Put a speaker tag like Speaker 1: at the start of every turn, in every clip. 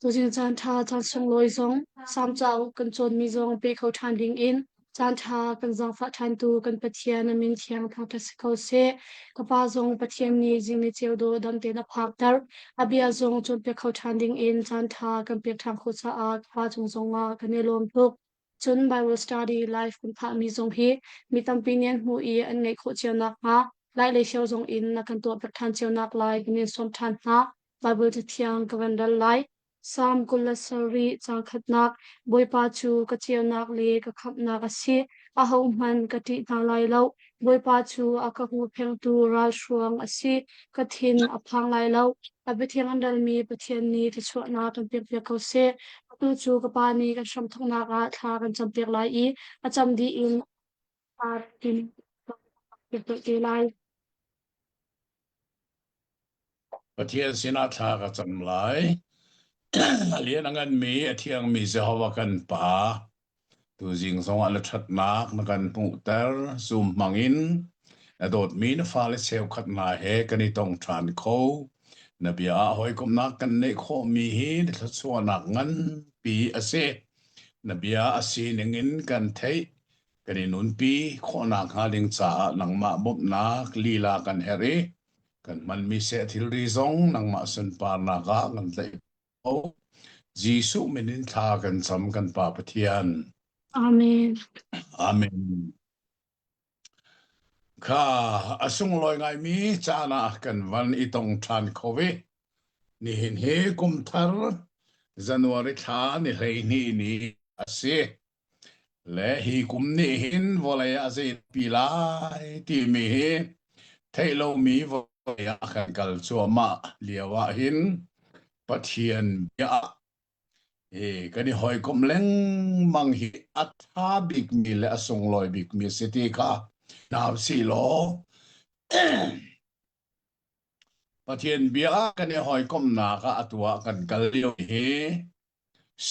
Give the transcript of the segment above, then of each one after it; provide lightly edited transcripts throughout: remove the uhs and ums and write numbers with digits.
Speaker 1: Tuzing caan ṭha caan sunglawi zong Salm cauk kan cawnmi zong pe kho ṭhan dingin caan ṭha kan zaangfah ṭhantu kan Pathian a min thiang thangṭhat si ko seh. Ka pa zong Pathian nih zing ni ceu dawh dam tein a phakter. A bia zong cawnpiak kho ṭhan dingin caan ṭha kan pek ṭhan khawh caah ka pa cung zongah kan i lawm tuk. Cun Bible study live kan phahmi zong hi mi tampi nih an hmuh i an ngaih khawh cio nakhnga lai le sio zong in na kan tuahpiak ṭhan cio nak lai kan in sawm ṭhan hna. Bible Cathiang ka van rel lai. Psalm 27 caang khatnak Bawipa cu ka ceunak le ka khamhnak a si. Ahohmanh ka ṭih hna lai lo. Bawipa cu a ka huhphengtu ralhruang a si. Ka thin a phang lai lo. A biathiang an relmi Pathian nih thluachuahnak kan pekpiak ko seh. Atu cu ka Pa nih kan hramthawknak ah thla kan campiak lai i a cam dih in aa tim te lai.
Speaker 2: Pathian sinah thla ka cam lai. A lian a nganmi, a thiangmi Jehovah kan Pa, tuzing zongah na ṭhatnak na kan hmuhter. Zoom hmangin na dawtmi na fale cheukhat hna he kan i tong ṭhan kho. Na bia ah hawikomhnak kan neih khawhmi hi na thluachuahnak nganpi a si. Na bia a sining in kan theih. Kan i nunpi khawhnak hnga ding caah nangmah bawmhnak lila kan herh i kan hmanmi seh thilri zong nangmah sunparnak ah kan tlaih ko. Jesuh min in thla kan cam kan Pa Pathian.
Speaker 1: Amen.
Speaker 2: Amen. Kha a sunglawi ngaimi caan ah kan van i tong ṭhan kho i nihin hi kum thar January thla ni 12 ni a si. Le hi kum nih hin vawlei ah zeipi lai timi hi theih lomi vawlei ah kan kal cuahmah lio ah hin Pathian bia ah hi kan i hawikomh lengmang hi a ṭha bikmi le a sunglawi bikmi a si ti kha hna usih law Pathian bia kan i hawikomhnak ah atu ah kan kal lio hi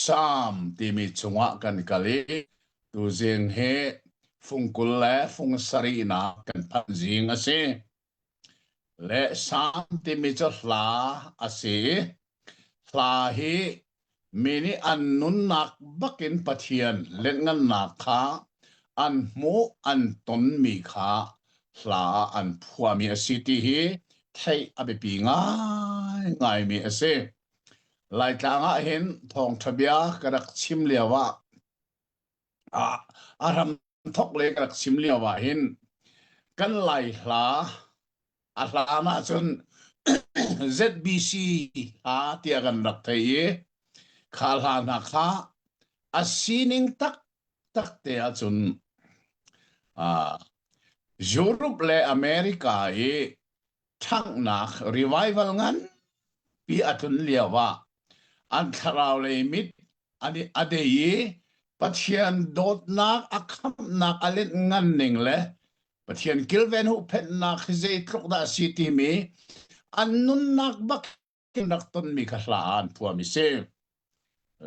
Speaker 2: Salm timi chungah kan kal i tuzing hi fung 20 le fung sarihnak kan phanh zing a si. Le Salm timi cu hla a si i hla hi mi nih an nunnak bakin Pathian lengngannak kha an hmuh an tonmi kha hla ah an phuahmi a si ti hi theih a biapi ngaingaimi a si. Laitlang ah hin thawngṭha bia ka rak chim lio ah a hram thok le ka rak chim lio ah hin kan Lai hla a hlan ah cun ZBC hla tiah kan rak thei i kha hla hna kha a sining taktak te ahcun uh, Europe le America i ṭhanghnak revival nganpi a tlun lio ah an thlarau lei mit an i a dei i Pathian dawtnak a khamhnak a linh ngan ning le Pathian kilven huhphenhnak hi zeitluk dah a si timi an nunnak bak in rak tonmi kha hla ah an phuami si.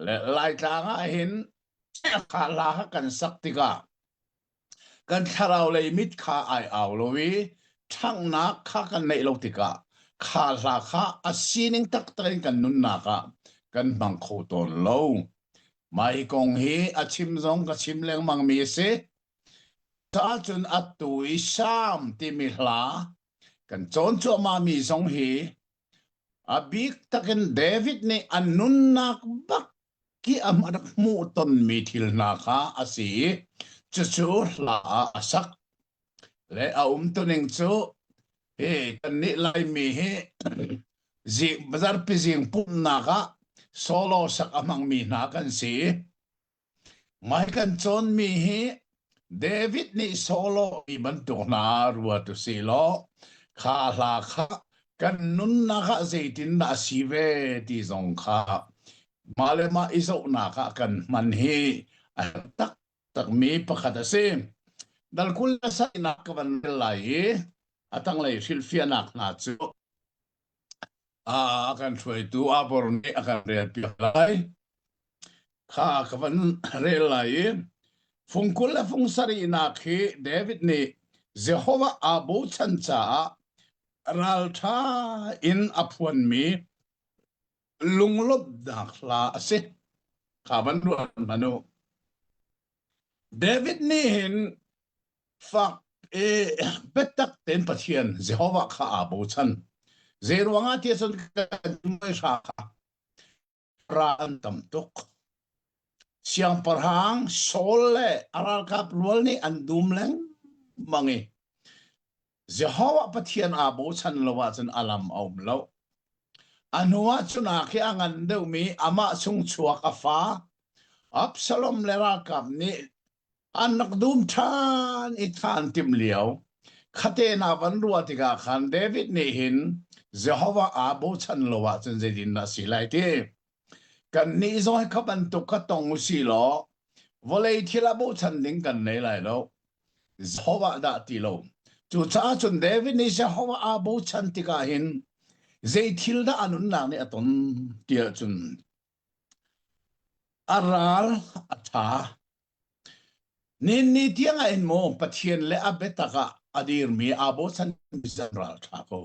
Speaker 2: Le Laitlang ah hin kha hla kha kan sak tikah Kan thlarau lei mit kha ai au lo i ṭhanghnak kha kan neih lo tikah kha hla kha a sining taktak in kan nunnak ah kan hmang kho tawn lo. Mah hi kong hi a chim zong ka chim lengmangmi a si. Cun atu i Salm timi hla kan cawn cuahmahmi zong hi a bik takin David nih a nunnak bak khi a rak hmuh tonmi thil hna kha a si i cucu hla ah a sak le a umtuning cu hi kannih Laimi hi zing zarpi zing pumhnak ah solo sak a hmangmi hna kan si i mai kan cawnmi hi David nih solo mi bantuk hna ruat u si law kha hla kha kan nunnak ah zeitindah a si ve ti zong kha mah le mah i zohnak ah kan hman hi a herh taktakmi pakhat a si. Dal 20 le sarihnak ka van rel lai i a tanglei hrilhfiahnak hna cu a kan hruaitu Abor nih a kan relpiak lai. Kha ka van rel lai i fung 20 le fung sarihnak hi David nih Jehovah aa bochan caah. Ralṭha in a phuanmi lunglawmhnak hla a si. Kha van ruat hmanh u. David nih hin fak i biatak tein Pathian Jehovah kha aa bochan. Zei ruangah tiah cun kan hra kha ra an tam tuk. Siangpahrang Saul le a ralkap rual nih an dum lengmang i Jehovah Pathian aa bochan lo ahcun a lam a um lo. A hnu ah cun ah khi a ngan deuhmi amah chung chuak a fa Absalom le ralkap nih an rak dum ṭhan i thah an timh lio. Khate na van ruah tikah khan David nih hin Jehovah aa bochan lo ahcun zeitindah a si lai ti. Kannih zong hi kha bantuk kha tong u si law vawlei thil ah bochan ding kan nei lai lo. Jehovah dah ti lo. Cucaah cun David nih Jehovah aa bochan tikah hin zei thil dah a nunnak nih a ton tiah cun a ral a ṭha. Nin ni tiang ah in maw Pathian le a biatak ah a dirmi aa bochan mi zan ral ṭha ko.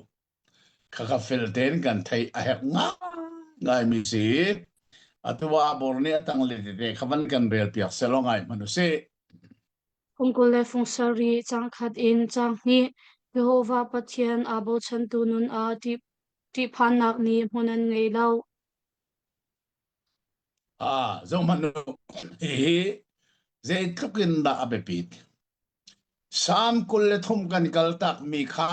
Speaker 2: Khakha fel tein kan theih a herh ngaingaimi si. Atu ah bor nih a tanglei tete kha van kan rel piak selaw ngai hmanh usih.
Speaker 1: Kum 20 le fung sarih caang khat in caang hnih Jehovah Pathian aa bochantu nun ah ṭihphannak nih hmun an ngei lo.
Speaker 2: Ah, zohhmanh u. Hihi zeitluk in dah a biapit. Salm 23 kan kaltakmi kha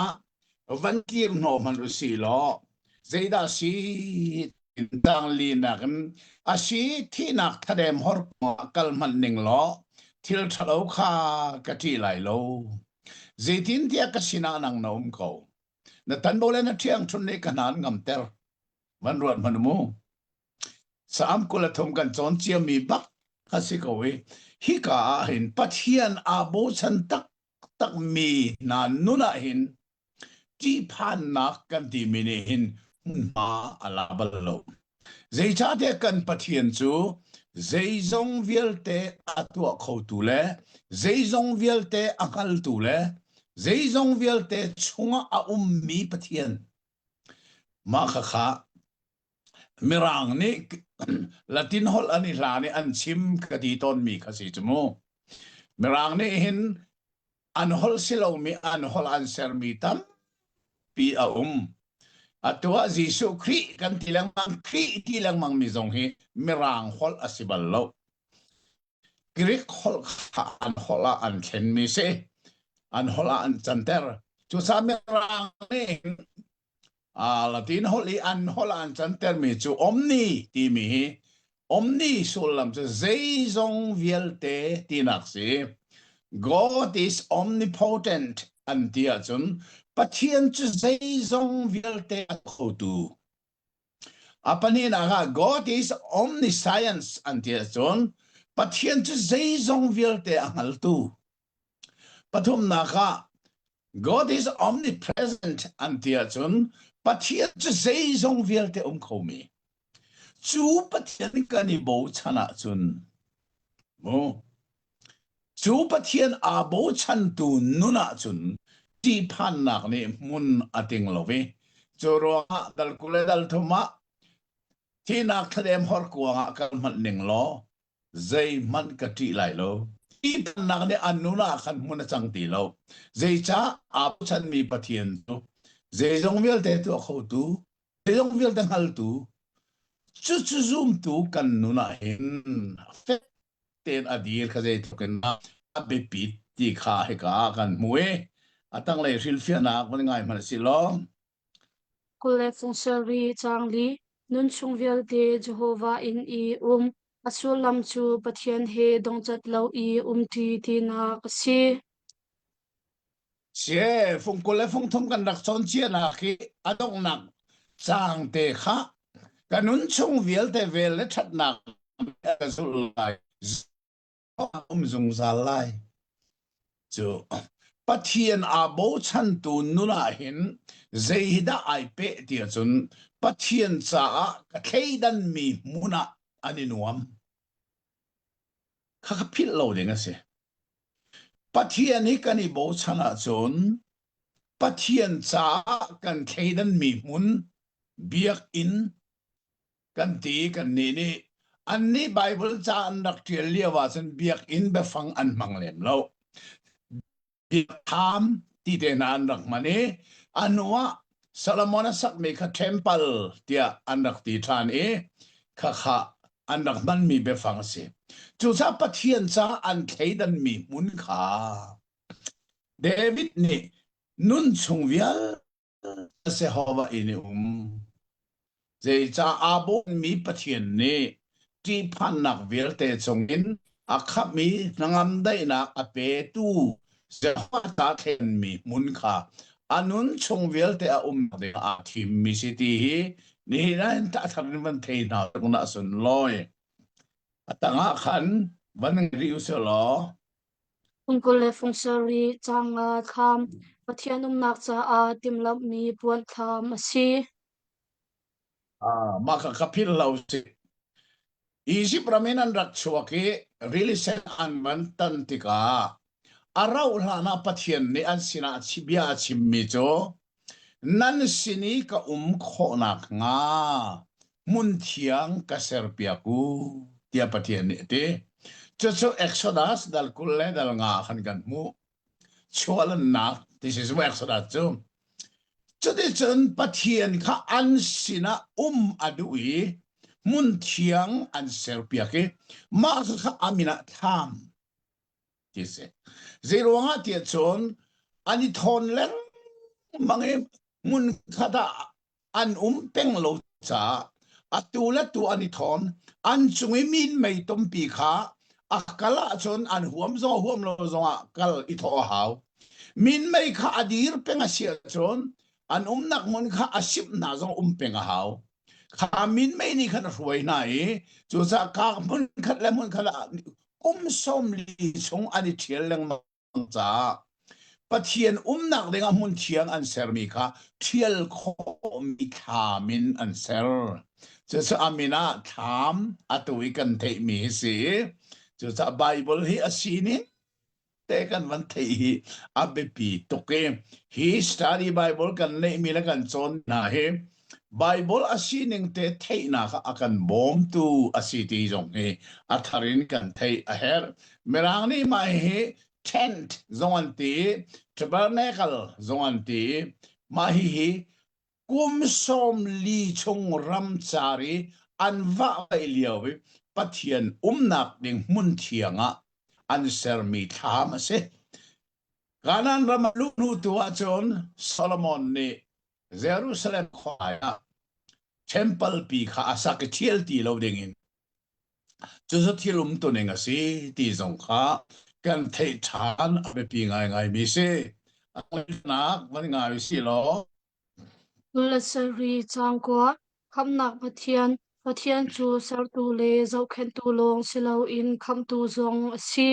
Speaker 2: van kir hnawh hmanh u si law zeidah si tang linak in a si thihnak thadem hor kongah kal hmanh ning law thil ṭhalo kha ka ṭih lai lo. Zeitintiah ka sinah nang na um ko. Na tanbo le na ṭhiangṭhunh nih ka hna an ngamter. Van ruat hmanh mu. Salm 23 kan cawn ciami bak a si ko i hika ah hin Pathian aa bochan taktakmi hna nun ah hin ṭihphannak kan timi nih hin hmunhma a la bal lo. Zeicahtiah kan Pathian cu zeizong vialte a tuah khotu le zeizong vialte a hngaltu le zeizong vialte chungah a ummi Pathian. Mah khakha Mirang nih Latin holh an i hlan i an chim ka ti tawnmi kha si cu mu. Mirang nih hin an holh si lomi an holh an sermi tampi a um. Atu ah Jesuh Khrih kan ti lengmang, Khrih ti lengmang mi zong hi Mirang holh a si bal lo. Greek holh kha an holh ah an thlenmi si. An holh ah an canter. Cucaah Mirang nih hin Latin holh i an holh ah an cantermi cu omni timi hi omni sullam cu zeizong vialte tinak si. God is omnipotent an ti ahcun Pathian cu zeizong vialte a khotu. A pahnihnak ah God is omniscience an ti ahcun Pathian cu zeizong vialte a hngaltu. Pathumnak ah God is omnipresent an ti ahcun Pathian cu zeizong vialte um khomi. Cu Pathian kan i bochan ahcun mu cu Pathian aa bochantu nun ahcun ṭihphannak nih hmun a ting lo i cu ruangah dal 20 le dal thum ah thihnak thladem horkuang ah kal hmanh ning law zeihmanh ka ṭih lai lo. Ṭihphannak nih an nun ah khan hmun a cang ti lo. Zeicah aa bochanmi Pathian cu zeizong vialte tuah khotu, zeizong vialte hngaltu, cucu zumtu kan nun ah hin fek tein a dir kha zeitluk in a biapit ti kha hika ah kan hmu i a tanglei hrilhfiahnak van ngai hmanh si law
Speaker 1: 20 le fung sarih caang li Nunchung vialte Jehovah inn i um a sullam cu Pathian he dongcat lo i umṭi tinak a si.
Speaker 2: Sie fung 20 le fung thum kan rak cawn cianak hi a donghnak caang te kha ka nun chung vialte vel le ṭhatnak ka zulh lai um zungzal lai. Cu Pathian aa bochantu nun ah hin zei hi dah ai peh ti ahcun Pathian caah ka thleidanmi hmun ah an i nuam. Kha kha philh lo ding a si. Pathian hi kan i bochan ahcun. Pathian caah kan thleidanmi hmun biakinn kan ti kannih nih annih Baibal ca an rak ṭial lio ahcun biakinn biafang an hmang lem lo. Biakthlam ti te hna an rak hman i a hnu ah Solomon a sakmi kha temple tiah an rak ti ṭhan i khakha an rak hmanmi biafang a si. Cucaah Pathian caah an thleidanmi hmun kha David nih nun chung vialte Jehovah inn i um. Zeicah aa bawmmi Pathian nih ṭihphannak vialte chungin a khamh i hnangam daihnak a petu Jehovah ta thlenmi hmun kha a nun chung vialte a umnak ding aa thimmi si ti hi nihin ah hin a thar in van thei hna na sunlawi. A tangah khan van ngai rih u law
Speaker 1: Fungkul le fungsarih caang thlam Pathian umnak caah timhlamhmi puan thlam a si.
Speaker 2: Ah, mah kha ka philh lo si. Izipt ram in an rak chuak i rili sen an van tan tikah a rauh hlan ah Pathian nih an sinah bia a chimmi cu nan sin i ka um khawh nakhnga hmun thiang ka serpiak u tiah Pathian nih a ti. Cucu Exodus dal 20 le dal nga khan kan hmuh. Chuahlannak ti si cu Exodus cu. Cuticun Pathian kha an sinah um a duh i hmun thiang an serpiak i mah kha a min ah thlam ti a si. Zeiruangah tiah cun an i thawn lengmang i hmun khat ah an um peng lo caah atu le tu an i thawn. An cung i minmei tompi kha a kal ahcun an huam zong huam lo zongah kal i thawh a hau. Minmei kha a dir peng a si ahcun an umnak hmun kha a simh hna zong um peng a hau. Kha minmei nih khan a hruai hna i cucaah ka hmun khat le hmun khat ah kum 40 chung an i ṭhial lengmang caah Pathian umnak dingah hmun thiang an sermi kha ṭhial khawhmi thlam in an ser. Cucu a min ah thlam atu i kan theihmi hi si. Cucaah Baibal hi a sining te kan van theih hi a biapi tuk i hi study Bible kan neihmi le kan cawn hna hi Bible a sining te theihnak ah a kan bawmtu a si ti zong hi a thar in kan theih a herh. Mirang nih mah hi tent zong an ti, tabernacle zong an ti. Mah hihi kum 40 chung ramcar i an vahvaih lio i Pathian umnak ding hmun thiang ah an sermi thlam a si. Kanaan ram a luh hnu tu ahcun Solomon nih Jerusalem khua ah temple pi kha a sak i ṭhial ti lo dingin cucu thil umtuning a si ti zong kha kan theih ṭhan a biapi ngaingaimi si. A nak van ngai si law.
Speaker 1: Lasari cangkua khamnak Pathian Pathian cu sertu le zohkhenhtu lawng si loin khamhtu zong a si.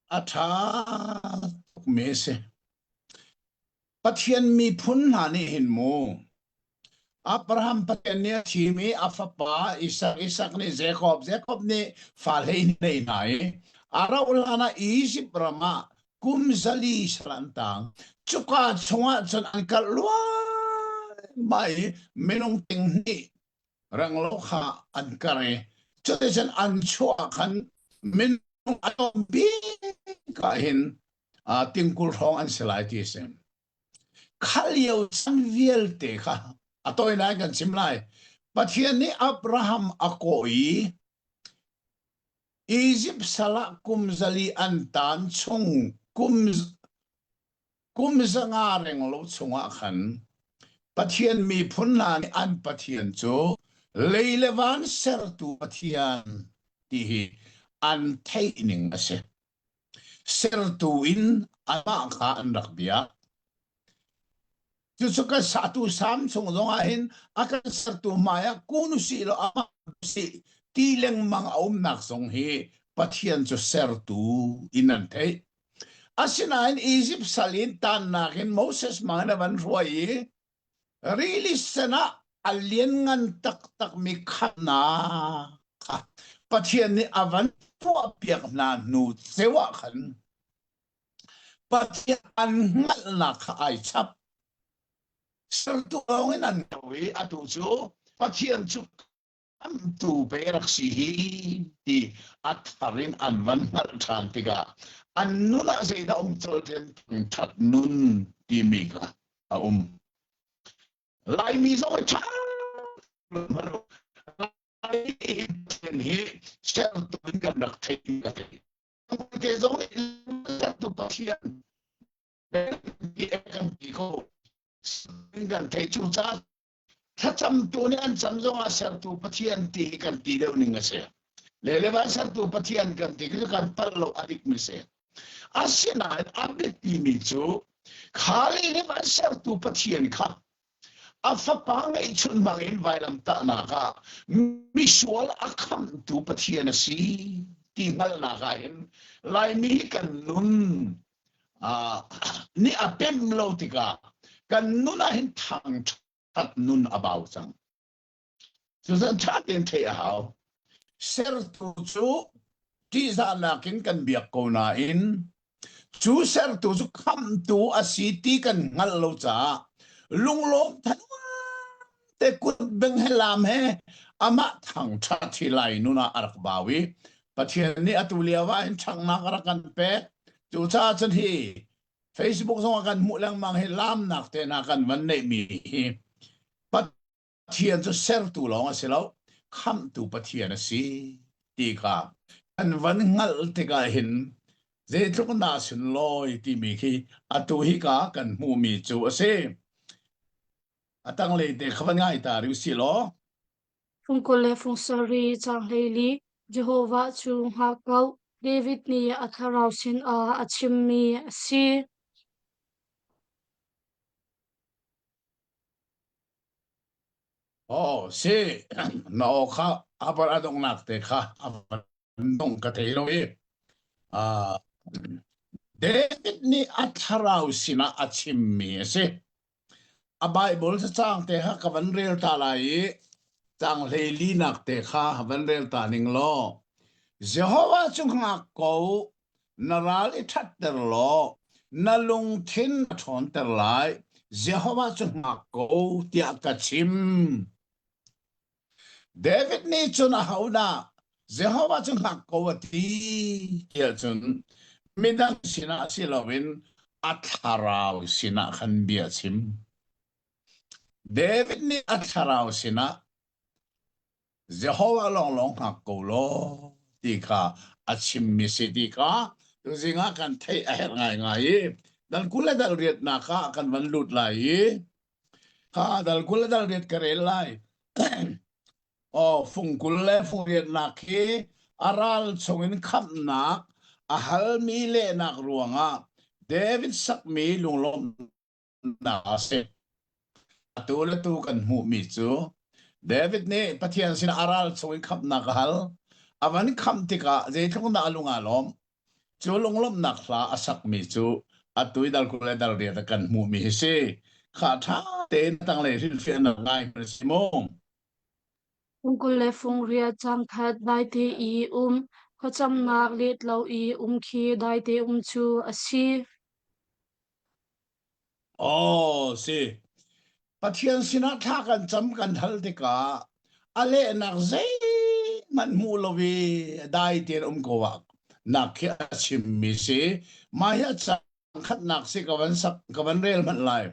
Speaker 2: A ṭha tukmi a si. Pathian miphun hna nih hin mu Abraham Pathian nih a thim i a fapa Isak, Isak nih Jakob, Jakob nih fa hlei nei hna i a rauh hlan ah Izipt ram ah kum 400 sal an tang. Cuka chungah cun an karh luaimai i minung ting hnih renglo kha an kar i cuticun an chuah khan minung a tlawm bik ah hin tingkul hrawng an si lai ti a si. Kha lio chan vialte kha a tawinak kan chim lai. Pathian nih Abraham a kawh i Izipt sal ah kum 400 an tan chung kum Kum 500 renglo chungah khan Pathian miphun hna nih an Pathian cu lei le van sertu Pathian ti hi an theih ning a si. Sertu in amah kha an rak biak. Cucu kan satu sam chung zongah hin a kan sertu hmai ah kun usih law amah usih ti lengmang a umnak zong hi Pathian cu sertu in an theih. Asinain Izipt sal in tannak in Moses hmang in a van hruai i rili sen ah a lianngan taktakmi khamnak kha Pathian nih a van tuahpiak hna hnu ceu ah khan. Pathian an hngalhnak kha ai chap. Sertu lawng in an ko i atu cu Pathian cu tu pe rak si hi ti a thar in an van hngalh ṭhan tikah an nun ah zeidah um colh ten thangṭhat nun timi kha a um. Laimi zong hi ṭha Lai hi sertu in kan rak theih ka thei. Te zong sertu Pathian kan ti ko. Kan theih cu caah Thlacamtu nih an cam zongah sertu Pathian ti hi kan ti deuh ning a si. Le le van sertu Pathian kan ti cu kan palh lo a dikmi si. Asinain a biapimi cu kha le le van sertu Pathian kha a fapa ngeihchun bangin vailamtahnak ah misual a khamhtu Pathian a si ti hngalhnak ah hin Laimi kan nun nih a pem lo tikah kan nun ah hin thangṭhat nun a bau cang. Cucun ṭha tein theih a hau. Sertu cu ṭihzahnak in kan biak ko nain cu sertu cu khamhtu a si ti kan hngalh lo caah lunglawm te kut beng he lam he amah thangṭhat hi lai nun ah a rak bau i Pathian nih atu lio ah hin ṭhanghnak a rak kan pek. Cucaah cun hi Facebook zong ah kan hmuh lengmang hi lamnak te hna kan van neihmi hi Pathian cu sertu lawng a si lo, khamhtu Pathian a si ti kha kan van hngalh tikah hin zeitluk na sunlawi timi khi atu hi ka kan hmuhmi cu a si. A tanglei te kha van ngai ta rih si law.
Speaker 1: Fung 20 le fung 7 caang 14 Jehovah cu hngak ko. David nih a thlarau sinah a chimmi a si.
Speaker 2: Oh, si. Na aw kha a bar a donghnak te kha a van dong ka thei lo i. Uh, David nih a thlarau sinah a chimmi a si. A Baibal cacang te kha ka van rel ta lai i cang hleili nak te kha van rel ta ning law Jehovah cu hngak ko na ral i ṭhatter law na lungthin a ṭhawnter lai Jehovah cu hngak ko tiah ka chim. David nih cun ahodah Jehovah cu hngak ko a ti tiah cun midang sinah si loin a thlarau sinah khan bia a chim. David nih a thlarau sinah Jehovah lawnglawng hngak ko law ti kha a chimmi si ti kha tuzing ah kan theih a herh ngaingai i dal 20 le dal riatnak ah kan van lut lai i Kha dal 20 le dal riat ka rel lai. Aw, fung 20 le fung riatnak hi a ral chungin khamhnak a halmi lehnak ruangah David sakmi lunglawmhnak a si. Atu le tu kan hmuhmi cu David nih Pathian sinah a ral chungin khamhnak a hal. A van khamh tikah zeitluk dah a lung aa lawm. Cu lunglawmhnak hla a sakmi cu atu i dal 20 le dal riat ah kan hmuhmi hi si. Kha ṭha tein tanglei hrilhfiahnak ngai hmanh si mu.
Speaker 1: Fung 20 le fung riat caang khat daite i um, khuacamnak let lo i um khi daite um cu a si.
Speaker 2: Aw, si. Pathian sinah thla kan cam kan hal tikah a lehnak zeihmanh hmu lo i dai tein um ko ah nak khi a chimmi si. Mah hi a cang khatnak si ka van sak ka van rel hmanh lai.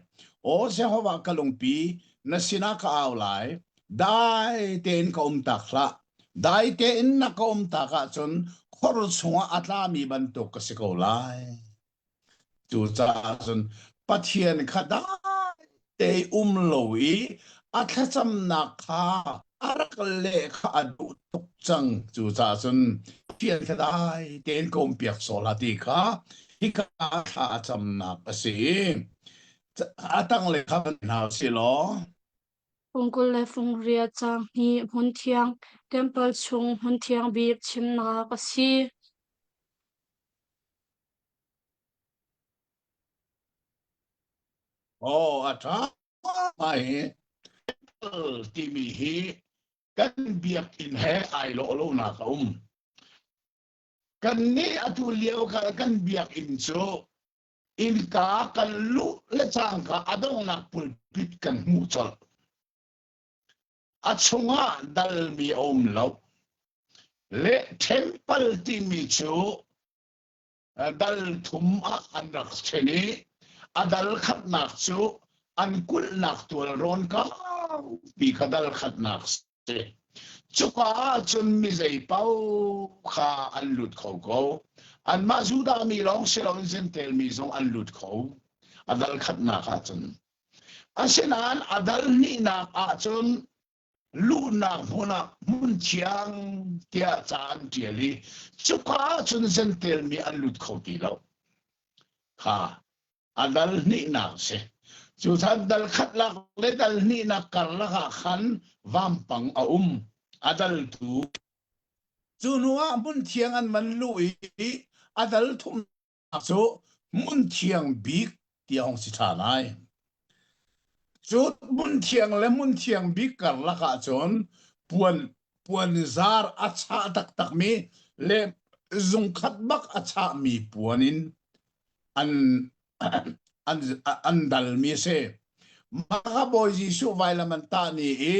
Speaker 2: Aw Jehovah ka lungpi na sinah ka au lai. Dai tein ka um tak hlah. Dai tein na ka um tak ahcun khor chungah a tlami bantuk ka si ko lai. Cucaah cun Pathian kha dai te um lo i a thlacamnak kha a rak leh kha a duh tuk cang. Cucaah cun Pathian kha dai tein ka umpiak sawh hlah ti kha hika thla a camnak a si. A tanglei kha van hna u sih law.
Speaker 1: Fung 20 le fung riat caang hnih hmunthiang temple chung hmunthiang bik chimnak a si.
Speaker 2: Aw, a ṭha ngai. Timi hi kan biakinn he ai lawh lonak a um. Kannih atu lio kan biakinn cu Innka kan luh le cangka a donghnak pulpit kan hmuh colh. A chungah dalmi a um lo. Le temple timi cu dal thum ah an rak ṭhen i a dal khatnak cu an kulhnak tualrawn kaupi kha dal khatnak si. Cuka ahcun mi zei paoh kha an lut kho ko. Anmah Judah mi lawng si loin Jentail mi zong an lut kho. A dal khatnak ahcun. Asinain a dal hnihnak ahcun luhnak hmun ah hmun thiang tiah ca an ṭial i cuka ahcun Jentail mi an lut kho ti lo. Kha a dal hnihnak a si. Cucaah dal khat lak le dal hnihnak karlak ah khan vampang a um. A daltu. Cu hnu ah hmun thiang an van luh i a dal thumnak cu hmun thiang bik ti a hung si ṭhan ai. Cu hmun thiang le hmun thiang bik karlak ah cun puan puanzar a chah taktakmi le zungkhat bak a chahmi puan in an an an dalmi a si. Mah Bawi Jesuh vailam an tah ni i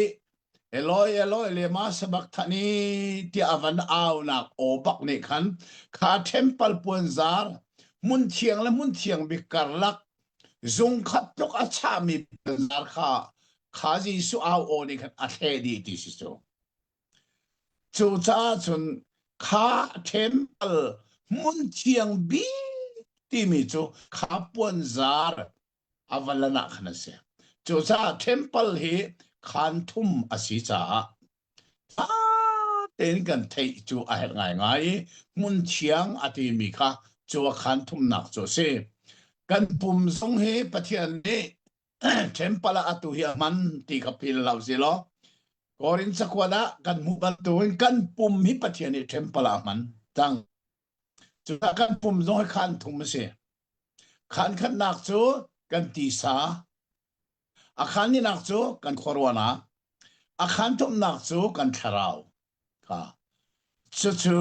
Speaker 2: Eloi Eloi lema sabachthani tiah a van aunak aw bak nih khan kha temple puanzar hmun thiang le hmun thiang bik karlak zungkhat tluk a chahmi puanzar kha kha Jesuh au aw nih khan a thleh dih ti si cu. Cucaah cun kha temple hmun thiang bik timi cu kha puanzar a va lan ah khan a si. Cucaah temple hi khaan thum a si caah ṭha tein kan theih cu a herh ngaingai i hmun thiang a timi kha cu a khaan thumnak cu a si. Kan pum zong hi Pathian nih temple ah atu hi a hman ti kha phil lo si law Korin cakuat ah kan hmuh bantukin kan pum hi Pathian nih temple ah a hman cang. Cucaah kan pum zong hi khaan thum a si. Khaan khatnak cu kan tisa, a khaan hnihnak cu kan khuaruahnak, a khaan thumnak cu kan thlarau kha. Cucu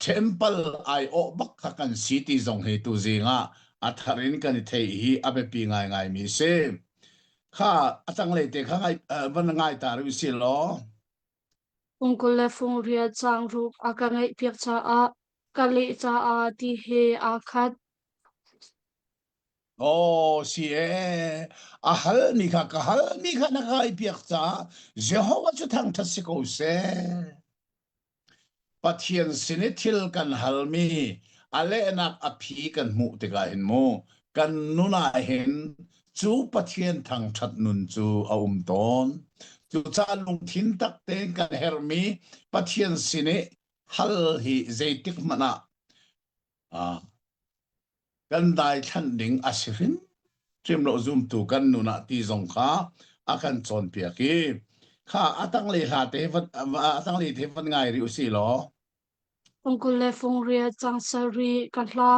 Speaker 2: temple aiawh bak kha kan si ti zong hi tuzing ah a thar in kan i theih hi a biapi ngaingaimi a si. Kha a tanglei te kha ngai, van ngai ta rih usih law.
Speaker 1: Fungkul le fungriat caangruk a ka ngeihpiak caah ka leh caah ti he aa khat.
Speaker 2: Aw si ee, a halmi kha ka halmi kha na kai piak caah Jehovah cu thangṭhat si ko seh. Pathian sin i thil kan halmi a lehnak a phi kan hmuh tikah hin mu kan nun ah hin cu Pathian thangṭhat nun cu a um tawn. Cucaah lungthin tak tein kan herhmi Pathian sin i hal hi zeitik hmanh ah kan daithlanh ding a si hrimhrim lo zumtu kan nun ah ti zong kha a kan cawnpiak i kha a tanglei hla te van a tanglei te van ngai rih usih law
Speaker 1: Fungkul le fungriat cang sarih ka hla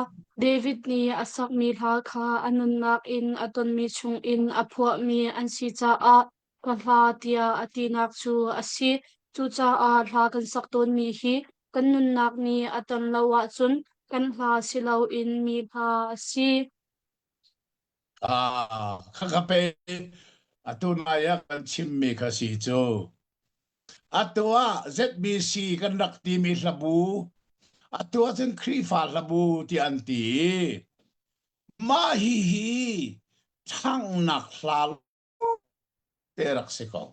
Speaker 1: David nih a sakmi hla kha a nunnak in a tonmi chungin a phuahmi an si caah ka hla tiah a tinak cu a si. Cucaah hla kan sak tawnmi hi kan nunnak nih a ton lo ahcun kan hla si loin mi hla a si.
Speaker 2: Ah, kha ka pe atu nai ah kan chimmi kha si cu. Atu ah ZBC kan rak timi hlabu, atu ah cun Khrihfa hlabu ti an ti. Mah hihi ṭhanghnak hla te rak si ko.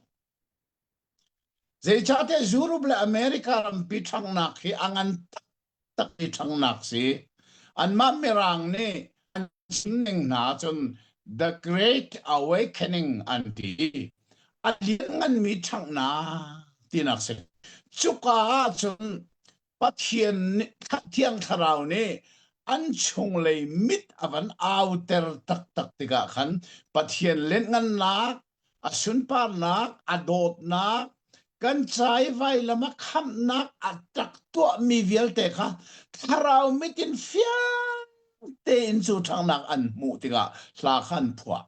Speaker 2: Zeicahtiah Europe le America rampi ṭhanghnak hi a ngan taktak i ṭhanghnak si. Anmah Mirang nih an chim ning hna cun The Great Awakening an ti. A liannganmi ṭhanghnak tinak si. Cuka ahcun Pathian nih Thiang Thlarau nih an chunglei mit a van auter taktak tikah khan Pathian lianhngannak, a sunparnak, a dawtnak, kan ca i vailam a khamhnak a tak tuahmi vialte kha thlarau mit in fiang tein cu ṭhanghnak an hmuh tikah hla kha an phuah.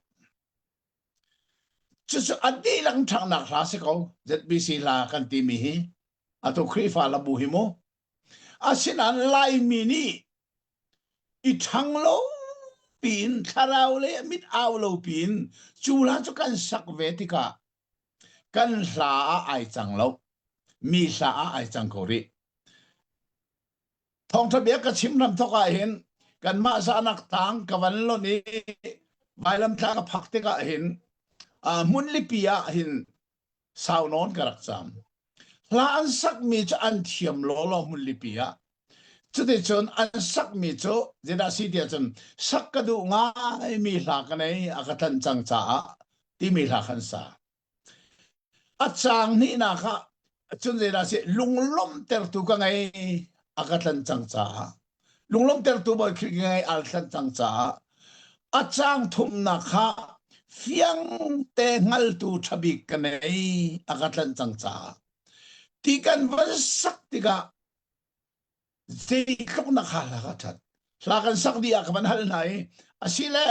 Speaker 2: Cucu a dihlak ṭhanghnak hla si ko ZBC hla kan timi hi. Atu Khrihfa labu hi mu. Asinain Laimi nih i ṭhang lo piin thlarau le mit au lo piin cu hla cu kan sak ve tikah kan hla ah ai cang lo. Mi hla ah ai cang ko rih. Thawngṭha bia ka chim ram thawk ah hin kanmah zahnak tang ka van lonh i vailamtla ka phak tikah hin hmunlipi ah hin sau nawn ka rak cam. Hla an sakmi cu an thiam lawlaw hmunlipi ah. Cuticun an sakmi cu zeidah si tiah cun sak ka duh ngaimi hla ka nei a ka tlanh cang caah timi hla khan sa. A caang hnihnak ah cun zeidah si lunglawmhtertu ka ngei a ka tlanh cang caah lunglawmhtertu Bawi Khrih ka ngei al tlanh cang caah a caang thumnak kha fiang te hngaltu ṭhabik ka nei a ka tlanh cang caah ti kan van sak tikah zeitluk na kha hla ka ṭhat hla kan sak dih ah ka van hal hna i asile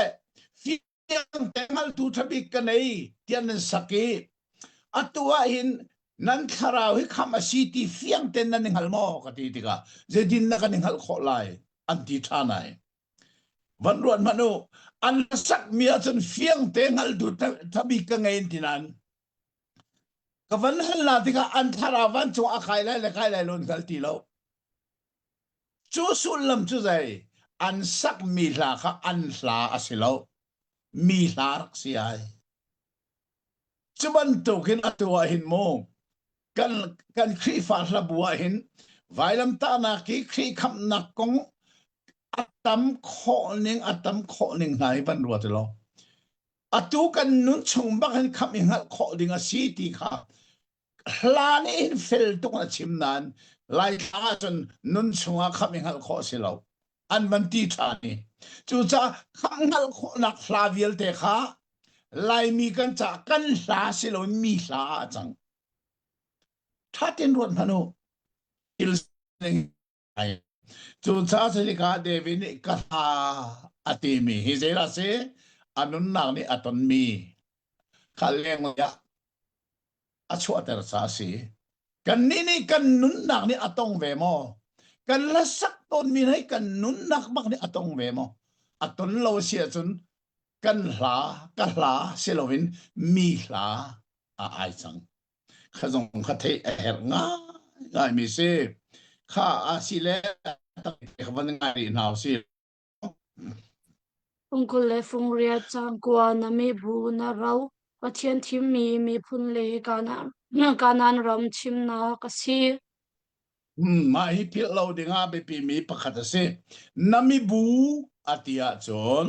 Speaker 2: fiang te hngaltu ṭhabik ka nei tiah nan sak i atu ah hin nan thlarau hi khamh a si ti fiang ten nan i hngal maw ka ti tikah zeitin na kan i hngalh khawh lai an ti ṭhan ai van ruat hmanh u an sak mi ahcun fiang te hngaltu ṭhabik ka ngei ti nain ka van hal na tikah an thlarau vancung a kai lai le kai lai lo an hngal ti lo Cu sullam cu zei? An sakmi hla kha an hla a si lo. Mi hla rak si ai. Cu bantukin atu ah hin mu kan kan Khrihfa hlabu ah hin vailamtahnak i Khrih khamhnak kong a tam khawh ning a tam khawh ning hna hi van ruat law atu kan nun chung bak hin khamh i hngalh khawh ding a si ti kha Hla nih hin fel tuk na chim nain Laithla ahcun nun chungah khamh i hngalh khawh a si lo. An van ti ṭhan i. Cucaah khamh hngalh khawhnak hla vialte kha Laimi kan caah kan hla si loin mi hla ah a cang. Ṭha tein ruat hmanh u. Thil sining ai. Cucaah cutikah David nih ka hla a timi hi zeidah a si? A nunnak nih a tonmi kha leng ah a chuahter ca a si. Kannih nih kan nunnak nih a tong ve maw? Kan hlasak tawnmi hei kan nunnak bak nih a tong ve maw? A ton lo si ahcun kan hla ka hla si loin mi hla a ai cang. Kha zong kha theih a herh ngai mi si. Kha a si le ka van ngai rih hna si.
Speaker 1: Fungkul le fungriat cangkua na mibu na ro Pathian thimmi miphun le Kanaan ram chimnak a si.
Speaker 2: Mah hi philh lo dingah biapimi pakhat a si. Na mibu a ti ahcun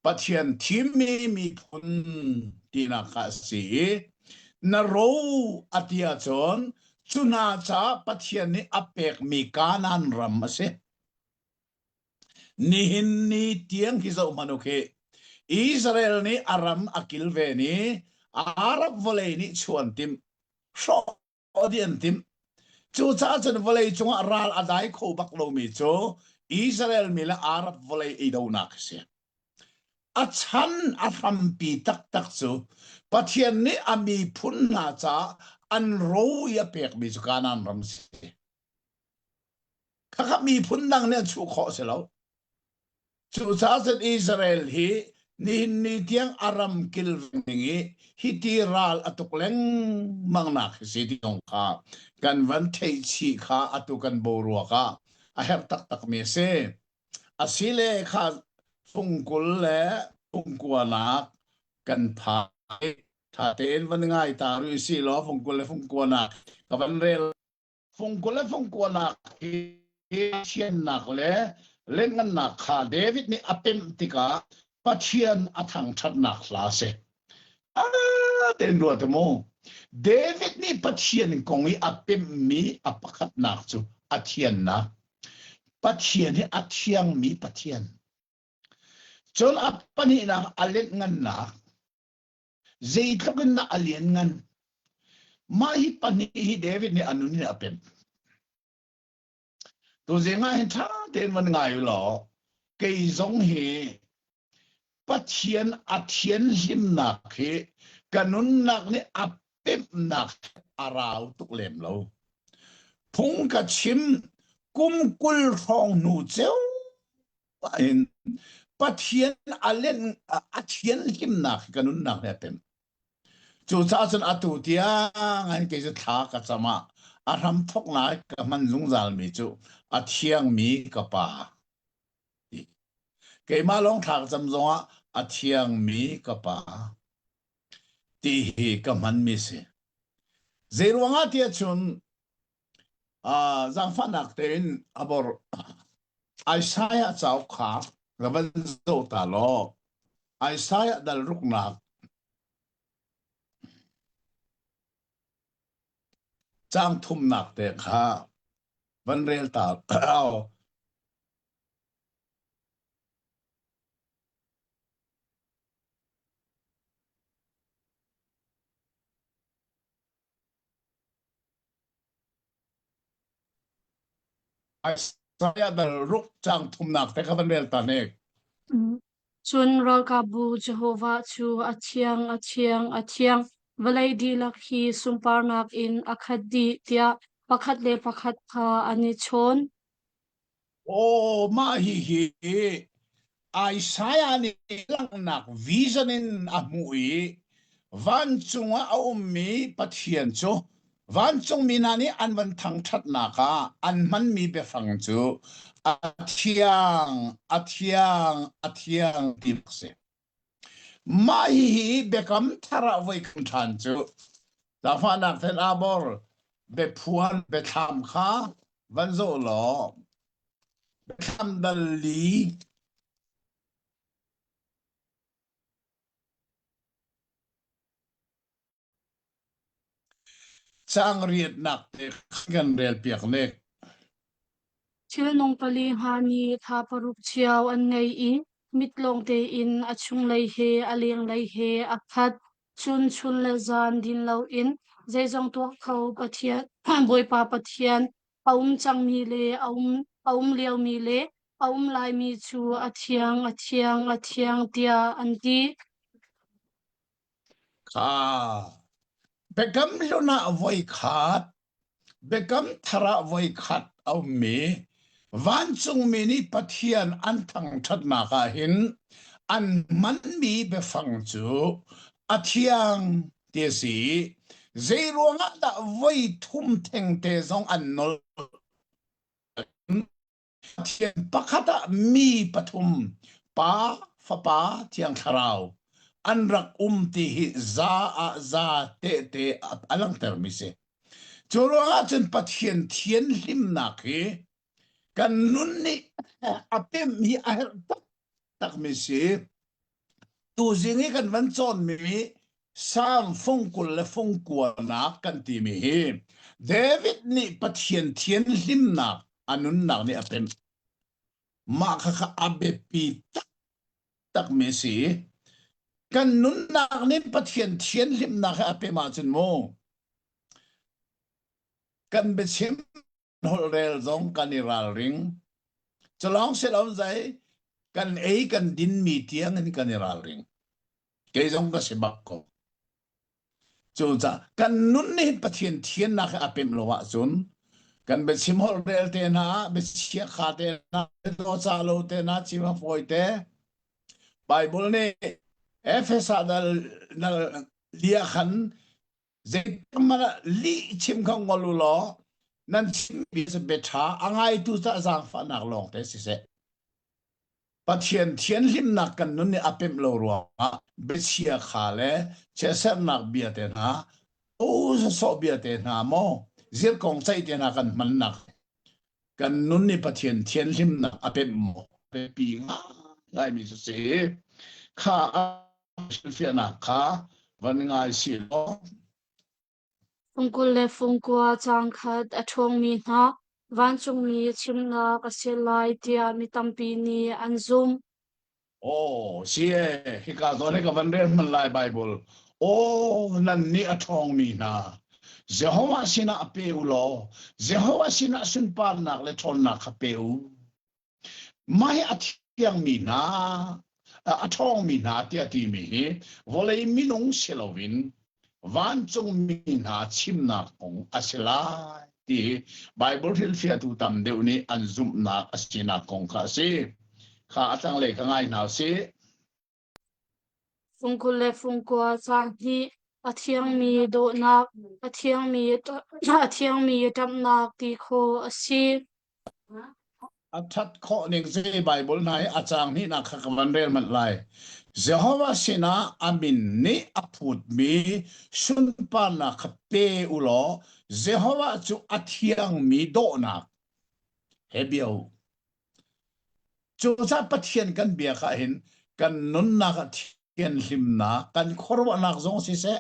Speaker 2: Pathian thimmi miphun tinak kha a si i na ro a ti ahcun cu hna caah Pathian nih a pekmi Kanaan ram a si. Nihin ni tiang hi zoh hmanh u khi. Israel nih a ram a kilven i Arab vawlei nih chuan timh, hrawh dih an timh. Cucaah cun vawlei cungah ral a dai kho bak lomi cu Israel mi le Arab vawlei i donak a si. A chan a hrampi taktak cu Pathian nih a miphun hna caah an ro i a pekmi cu Kanaan ram si. Khakha miphun dang nih an chuh khawh si lo. Cucaah cun Israel hi nihin ni tiang a ram kilveng ding i hiti ral a tuk lengmang nak hi si ti zong kha kan van theih chih kha atu kan boruak ah a herh taktak mi a si. Asile kha fungkul le fungkuanak kan phai tha tein van ngai ta rih si law fungkul le fungkuanak ka van rel Fungkul le fungkuanak hi thiannak le lengngannak kha David nih a pemh tikah Pathian a thangṭhatnak hla a si. Ah, tein ruat mu. David nih Pathian kong i a pemhmi a pakhatnak cu a thiannak. Pathian hi a thiangmi Pathian. Cun a pahnihnak a lenhngannak. Zeitluk in dah a lianngan. Mah hi pahnih hi David nih a nun in a pemh. Tuzing ah hin ṭha tein van ngai u law kei zong hi Pathian a thianhlimnak hi ka nunnak nih a pemhnak a rau tuk lem lo. Phung ka chim kum 20 hrawng hnu ceu in. Pathian a len a thianhlimnak hi ka nunnak nih a pem. Cucaah cun atu tiang an kei cu thla ka cam ah a hram thawknak ka hman zungzalmi cu a thiangmi ka pa. Keimah lawng thla ka cam zongah a thiangmi ka pa ti hi ka hmanmi si. Zeiruangah tiah cun uh, zaangfahnak tein a bor Isaiah cauk kha ka van zoh ta law Isaiah dal ruknak caang thumnak te kha van rel ta Isaiah dal ruk caang thumnak te kha van rel ta hnik.
Speaker 1: Cun ralkapbu Jehovah cu a thiang, a thiang, a thiang, vawlei dihlak hi sunparnak in a khat dih tiah pakhat le pakhat kha an i chawn.
Speaker 2: Aw, mah hihi Isaiah nih langhnak vision in a hmuh i vancung ah a ummi Pathian cu vancungmi hna nih an van thangṭhatnak ah an hmanmi biafang cu a thiang, a thiang, a thiang ti a si. Mah hihi Biakam Thar ah voikhat ṭhan cu zaangfahnak then aa bor biaphuan biathlam kha van zoh law biathlam dal li Caang riatnak te kan relpiak nek.
Speaker 1: Thilnung pali hna nih thla paruk cio an ngei i mit lawng tein a chunglei he a lenglei he a khat. Cun chun le zan din loin zeizong tuah kho Pathian, Bawipa Pathian a um cangmi le a um, a um liomi le a um laimi cu a thiang, a thiang, a thiang tiah an ti.
Speaker 2: Kha Biakam Hlun ah voikhat, Biakam Thar ah voikhat a ummi vancungmi nih Pathian an thangṭhatnak ah hin an hmanmi biafang cu a thiang ti a si i zeiruangah dah voi thum thengte zong an nolh? Pathian pakhat ah mi pathum, Pa, Fapa, Thiang Thlarau an rak um ti hi za ah za tehte a langhtermi si. Cu ruangah cun Pathian thianhlimnak hi kan nun nih a pemh hi a herh taktakmi si. Tuzing i kan van cawnmi Psalm fung 20 le fung kuanak kan timi hi David nih Pathian thianhlimnak a nunnak nih a pemh. Mah khakha a biapi taktakmi a si. Kan nunnak nih Pathian thianhlimnak hi a pemh ahcun mu kan biachim holhrel zong kan i ralring. Culawng si lo zai kan ei kan dinmi tiang in kan i ralring. Kei zong ka si bak ko. Cucaah kan nun nih Pathian thiannak hi a pemh lo ahcun kan biachim holhrel te hna, biachia kha te hna, biadawca lo te hna chim a fawi te. Bible nih Efesa dal, dal lia khan Zeitik lih chim kha ngol u law nan chimmi cu biaṭha a ngaitu cah zaangfahnak lawng te siseh. Pathian thianhlimnak kan nun nih a pemh lo ruangah biachia kha le chiatserhnak bia te hna, sawsawh bia te hna maw zirkong ceih te hna kan hmannak kan nun nih Pathian thianhlimnak a pemh maw biapi ngaimi cu si. Kha hrilhfiahnak kha van ngai si law
Speaker 1: Fungkul le fungkua caang khat a ṭhawngmi hna vancungmi chimnak a si lai tiah mi tampi nih an zumh.
Speaker 2: Aw, si e, hika zawn hi ka van rel hman lai Bible. Aw, nan nih a ṭhawngmi hna, Jehovah sinah pe u law, Jehovah sinah sunparnak le ṭhawnnak kha pe u. Mah hi a thiangmi hna, a ṭhawngmi hna tiah timi hi vawlei minung si loin vancungmi hna chimnak kong a si lai ti hi Baibal hrilhfiahtu tam deuh nih an zumhnak a sinak kong kha a si. Kha a tanglei ka ngai hna usih.
Speaker 1: Fungkul le fungkua caang hnih a thiangmi dawhnak, a thiangmi a thiangmi ṭamhnak ti khawh a si.
Speaker 2: A ṭhat khawh ning zei Baibal hna hi a caang hnihnak kha ka van rel manh lai. Jehovah sinah a min nih a phutmi sunparnak kha pe u law Jehovah cu a thiangmi dawhnak he bia u. Cucaah Pathian kan biak ahhin kan nunnak ah thianhlimnak, kan khuaruahnak zong siseh,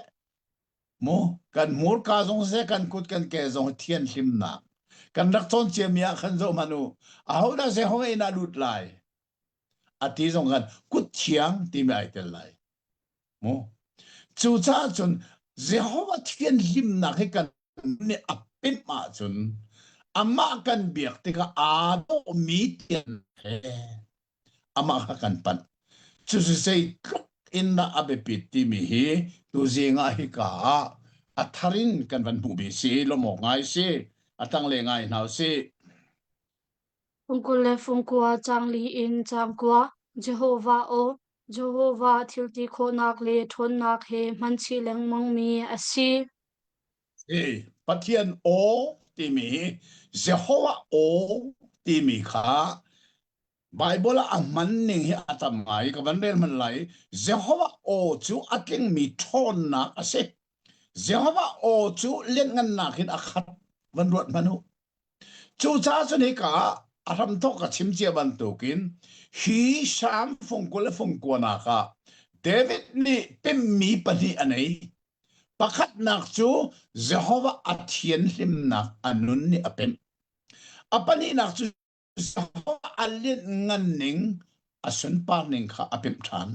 Speaker 2: mu kan hmurka zong siseh, kan kut kan ke zong thianhlimnak. Kan rak cawn ciami ah khan zoh hmanh u, ahodah Jehovah inn ah lut lai? A ti zong khan kut thiang timi ai tel lai. Mu. Cucaah cun Jehovah thianhlimnak hi kan nih a pemh ahcun amah kan biak tikah aa dawhmi tian he amah kha kan panh. Cucu zeitluk in dah a biapit timi hi tuzing ah hika ah a thar in kan van hmuhmi si lawmawk ngai si a tangle ngai hna usih.
Speaker 1: Fungkul le fungkua caang li in caang kua Jehovah aw Jehovah thil ti khawhnak le ṭhawnnak he hmanchih lengmangmi a si.
Speaker 2: Hi Pathian aw timi hi Jehovah aw timi kha Baibal ah a hman ning hi a tam ngai ka van rel hmanh lai. Jehovah aw cu a tlingmi ṭhawnnak a si. Jehovah aw cu lianhngannak in a khat van ruat hmanh u. Cucaah cun hika ah a hramthawk ka chim cia bantukin hi Salm fung 20 le fung kuanak ah David nih pemmi pahnih a nei. Pakhatnak cu Jehovah a thianhlimnak a nun nih a pemh. A pahnihnak cu Jehovah a lianhngan ning a sunpar ning kha a pemh ṭhan.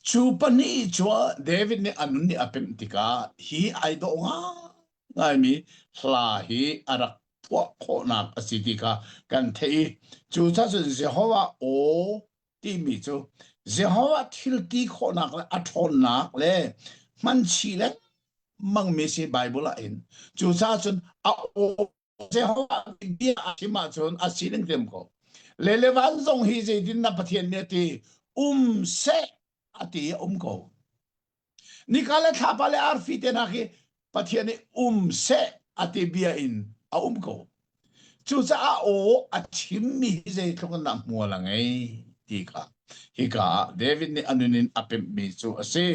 Speaker 2: Cu pahnih cu David nih a nun nih a pemh tikah hi ai dawh ngaingaimi hla hi a rak phuah khawhnak a si ti kha kan theih i cucaah cun Jehovah aw timi cu Jehovah thil ti khawhnak le a ṭhawnnak le hmanchih lengmangmi si Bible ah hin cucaah cun a aw Jehovah bia a chim ahcun a sining hrim ko. Le le van zong hi zeitin na Pathian nih a ti um seh a ti a um ko. Nika le thlapa le arfi te hna khi Pathian nih um seh a ti bia in a um ko. Cucaah aw a chimmi hi zeitluk in dah hmual a ngei ti kha hika ah David nih a nun in a pemhmi cu a si.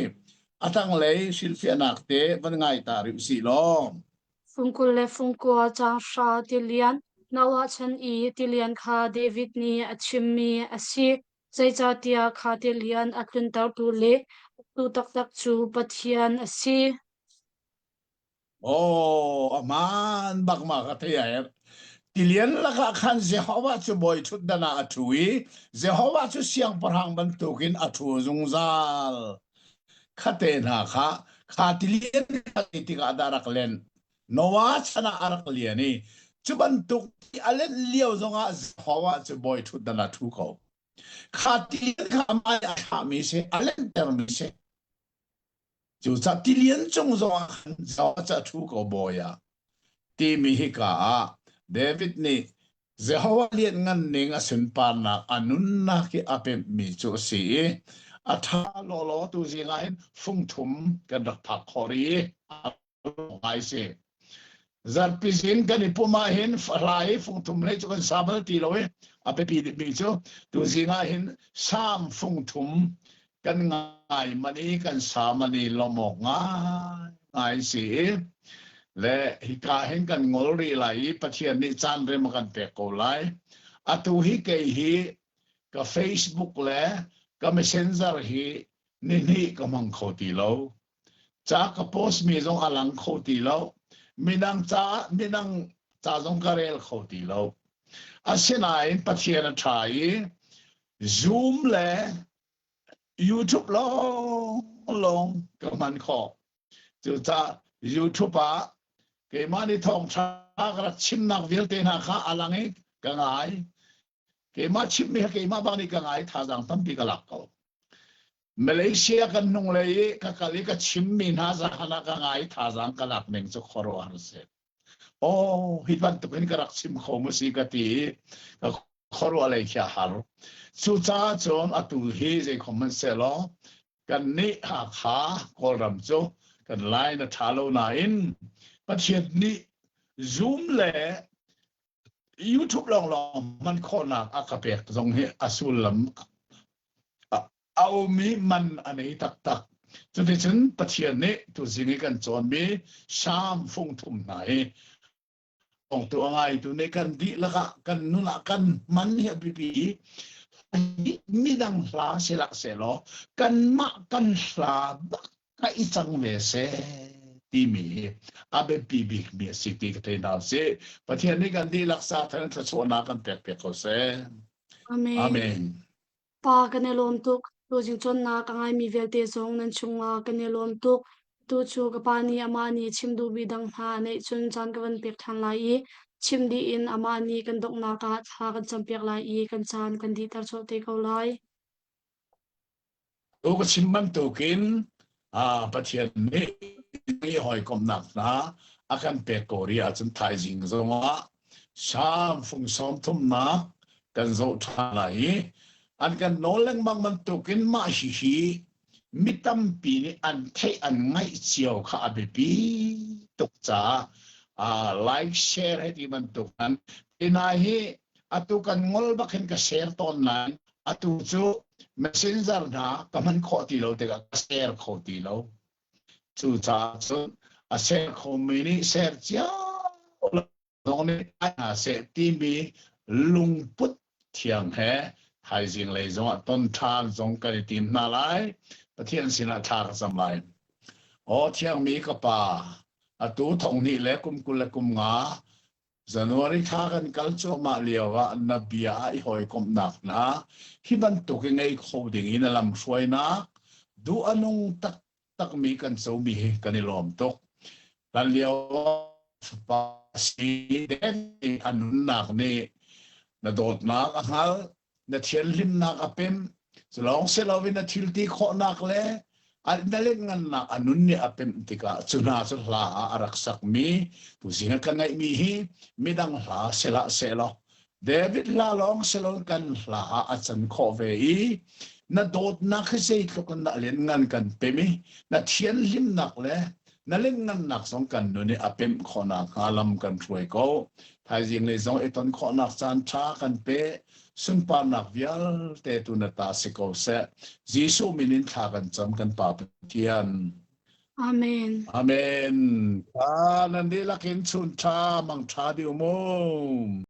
Speaker 2: A tanglei hrilhfiahnak te van ngai ta rih usih law.
Speaker 1: Fungkul le fungkua caanghra tilian Noah chan i tilian kha David nih a chimmi a si. Zeicahtiah kha tilian a tluntertu le uktu taktak cu Pathian a si.
Speaker 2: Aw, a hmaan bak ma ka thei a herh. Tilian lakah khan Jehovah cu bawi ṭhutdan ah a ṭhu i Jehovah cu siangpahrang bantukin a ṭhu zungzal. Khate hna kha kha tilian kha tikah dah rak len. Noah chan ah a rak lian i cu bantuk ti a lenh lio zongah Jehovah cu bawi ṭhutdan ah ṭhu ko. Kha tilian kha amah nih a thlahmi si, a lentermi si. Cucaah tilian cung zongah khan Jehovah cu a ṭhu ko bawi ah timi hika ah David nih Jehovah lianngan ning a sunparnak a nunnak i a pemhmi cu a si i a ṭha lawlaw tu zing ah hin fungthum kan rak phak khawh rih i a ngai si. Zarhpi zing kan i pum ah hin hla hi fungthum hlei cu kan sa bal ti lo i a biapi bikmi cu tu zing ah hin Salm fungthum kan ngai man i kan sa man i lawm awk ngai ngai si i le hika hin kan ngol rih lai i Pathian nih caan rem a kan pek ko lai. Atu hi kei hi ka Facebook le ka Messenger hi nihnih ka hmang kho ti lo. Ca ka post mi zong a lang kho ti lo. Midang ca midang ca zong ka rel kho ti lo. Asinain Pathian a ṭha i Zoom le YouTube lawng lawng ka hman khawh. Cucaah YouTube ah keimah nih thawngṭha ka rak chimnak vialte hna kha a lang i ka ngai. Keimah chimmi kha keimah bang nih ka ngai thazaang tampi ka lak ko. Malaysia kan hnunglei i ka kal i ka chimmi hna zahan ah ka ngai thazaang ka lak ning cu khuaruahhar a si. Oh, hi bantuk in ka rak chim kho mu si ka ti i ka. Khuaruah lei khi a har. Cucaah cun atu hi zeikhom hmanhsehlaw kannih Hakha Kawlram cu kan line a ṭha lo nain Pathian nih Zoom le YouTube lawnglawng hman khawhnak a ka pek zong hi a sullam a um i man a nei taktak. Cuticun Pathian nih tuzing i kan cawnmi Salm fung thum hna hi Thawngtu a ngaitu nih kan dihlak ah kan nun ah kan hman hi a biapi i midang hla sihlah sehlaw kanmah kan hla bak ka i cang ve seh timi hi a biapi bikmi a si ti ka thei hna usih. Pathian nih kan dihlak sa than thluachuahnak kan pek piak ko seh.
Speaker 1: Amen.
Speaker 2: Amen.
Speaker 1: Pa kan i lawm tuk. Tuzing cawnnak a ngaimi vialte zong nan chungah kan i lawm tuk. Tu cu ka pa nih amah nih chim duhmi dang hna a neih cun caan ka van pek ṭhan lai i chim dih in amah nih kan donghnak ah thla kan campiak lai i kan caan kan dihter colh te ko lai.
Speaker 2: Tu ka chim bantukin Pathian nih i hawikomhnak hna a kan pek ko rih ahcun thaizing zongah Salm fung sawm thumnak kan zoh ṭhan lai i an kan nawl lengmang bantukin mah hihi mi tampi nih an theih an ngaih cio kha a biapi tuk caah like share he ti bantuk an tina hi atu kan ngol bak hin ka share tawn nain atu cu messenger hna ka hman khawh ti lo tikah ka share kho ti lo. Cucaah cun a share khomi nih share cio zong nih hna seh timi lungput thiang he thaizing lei zongah ton ṭhan zong kan i tim hna lai. Pathian sinah thla ka cam lai. Aw thiangmi ka pa, atu thong hnih le kum 20 le kum nga January thla kan kal cuahmah lio ah na bia ah i hawikomhnak hna hi bantuk i ngei kho ding in a lamhruainak duh a nung taktakmi kan comi hi kan i lawm tuk. Hlan lio fapa si deng a nunnak nih na dawtnak a hngalh na thianhlimnak a pemh cu lawng si loin na thil ti khawhnak le na lianngannak a nun nih a pemh tikah cu hna cu hla ah a rak sakmi tuzing ah ka ngaihmi hi midang hla sihlah sehlaw David hla lawng siloin kan hla ah a can khawh ve i na dawtnak hi zeitluk in dah lianngan kan pem i na thianhlimnak le na lianngannak zong kan nun i a pemh khawhnak hnga lam kan hruai ko. Thaizing lei zong i ton khawhnak caan ṭha kan pe. Sunparnak vialte tu na ta si ko seh. Jesuh min in thla kan cam kan Pa Pathian.
Speaker 1: Amen.
Speaker 2: Amen. Nan dihlak in chun ṭha mang ṭha dih u mu.